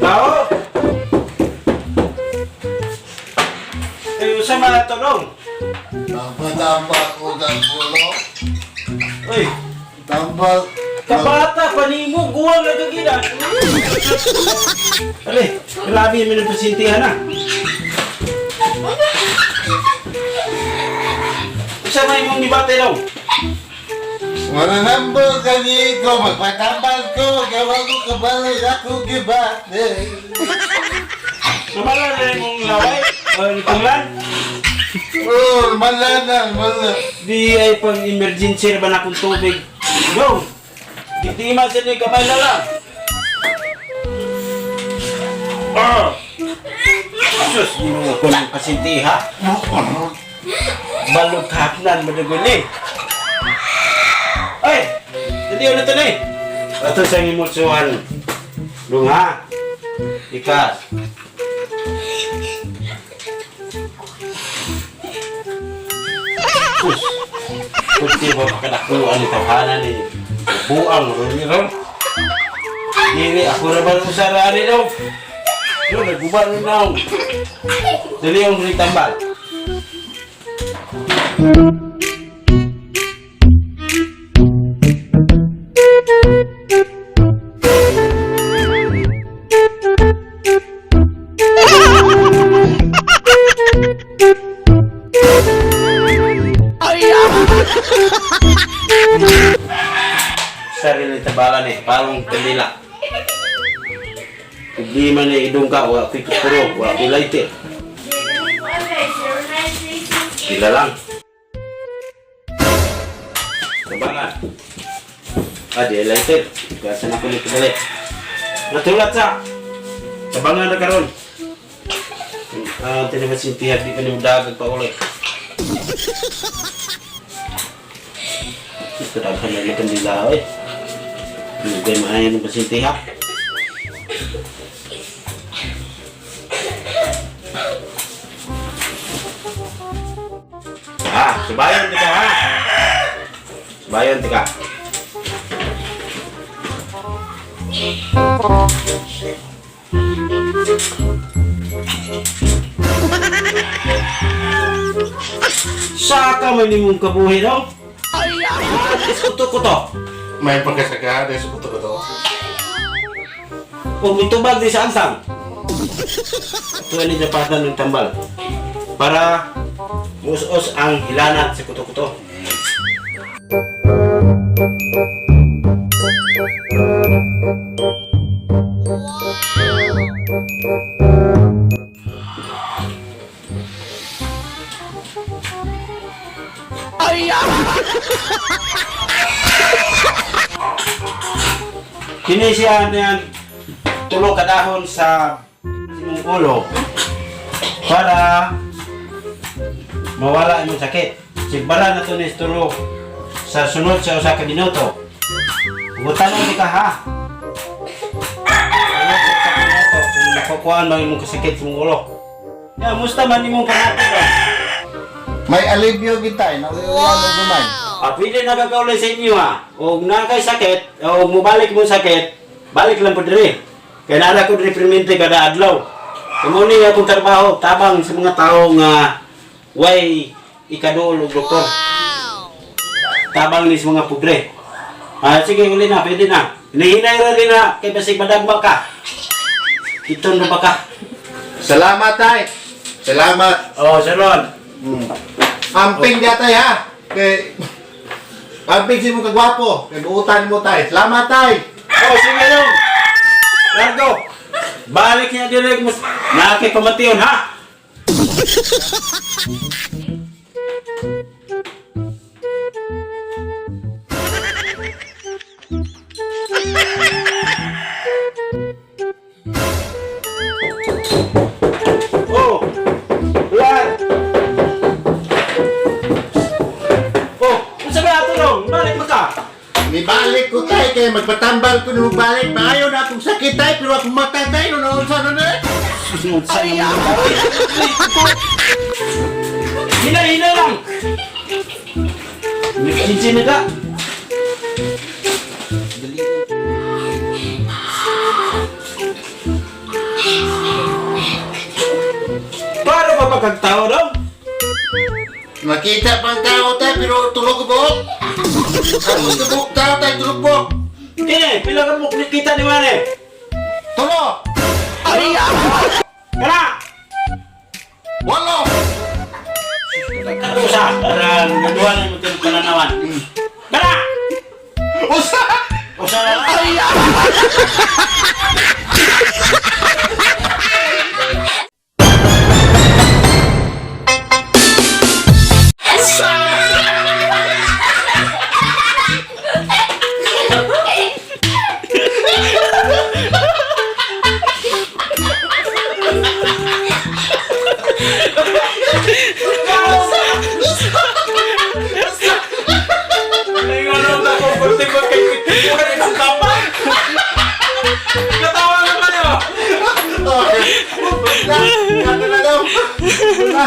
Tao! Ay, usa man ato dong. Tamba-tamba ko ng pulo. Uy, Tambal. kabata pa nimo, guwang na kagina. Ale, grabe yung minupasintihan na. Usa man imong gibate dong. Mananambal ka ko, magpatambal ko, gawa ko kabalo ako gibate. Sumala na imong laway, o tunglan. Oh, malana, malana. Di ay pang emergency na ba na akong tubig. Go! Di di man sa ni kamay na lang. Ah! Sus, ginoo ko ng pasintiha. Balog kahapnan, madagon eh. Ay! Dali ulit na eh. Ato sa imutsuhan. Lunga. Ikas. Sus. Kunti ba makadakuan ni tawhanan ni buang ron ni ron. Dili ako ra ba usara ani daw. Yo naguba ron naong. Dili ang tambal. Sarili tabalan eh, parang kandila. Problema ni idong ka, wa ko'y kupuro, wa ko'y lighter. Sila lang. Tabalan. Ah, di lighter. Gasa na ko ni kadali. Natulat sa. Tabangan na karon. Ah, tinimasintihan di ka ni dagag pa ulit. Ito daghan na kandila eh. Hindi kayo maayo ng pasintiha. Ah, subayon tika ha. Subayon tika. Saka man nimong kabuhi daw. Ay, kuto-kuto. May pagkasagad, sa kuto-kuto. Kung mitubag di sa ansang. Ito ni dapatan ng tambal. Para musos ang hilanat sa kuto-kuto. Kini siya na tulo ka dahon sa imong ulo para mawala imong sakit. Sigbara na to ni tulo sa sunod sa usa ka minuto. Tanong di ka ha. Sunod sa usa ka minuto kung nakukuhaan mo imong kasakit sa imong ulo. Ya, musta man imong panapit ba? May alibyo gitay, nauulan og gumay. Ah, pwede na kakaulay sa inyo ha. O na kay sakit, o mubalik mo sakit, balik lang po diri. Kaya naala ko diri permente kada adlaw. Kamo ni akong trabaho, tabang sa mga tao nga way ikaduol og doktor. Tabang ni sa mga pobre. Ah, sige, uli na, pwede na. Hinihinay ra din na, kay basig madagma ka. Iton na ba ka? Salamat tay. Salamat. Oh, Sharon. Amping di tay ha. Kay Amping si mo kagwapo. Kay buutan mo tay. Salamat tay. Oh, sige dong. Largo. Balik niya direct mas nakikipamation ha. Oh. Luar. Mubalik ko, tay, kay magpatambal ko na mubalik. Maayo na akong sakit, tay, pero akong mata, tay, no naunsa na na. Susunod sa naman. Hina, hina lang! Nagsinsin na ka. Para pa pagkagtao daw? Makita pang tao, tay, pero tulog ko buhok. Ako sa buhok tao, tay, tulog buhok. Kini, pila ka mo kita ni Mane? Tulo! Kana! Walo! Usa, para naduha na mo itong pananawan. Kana! Usa! Usa na lang. Ngayon na ako, komportable kay kuha rin ang tama. Katawa na kayo. Okay. Wala. Wala na daw. Wala.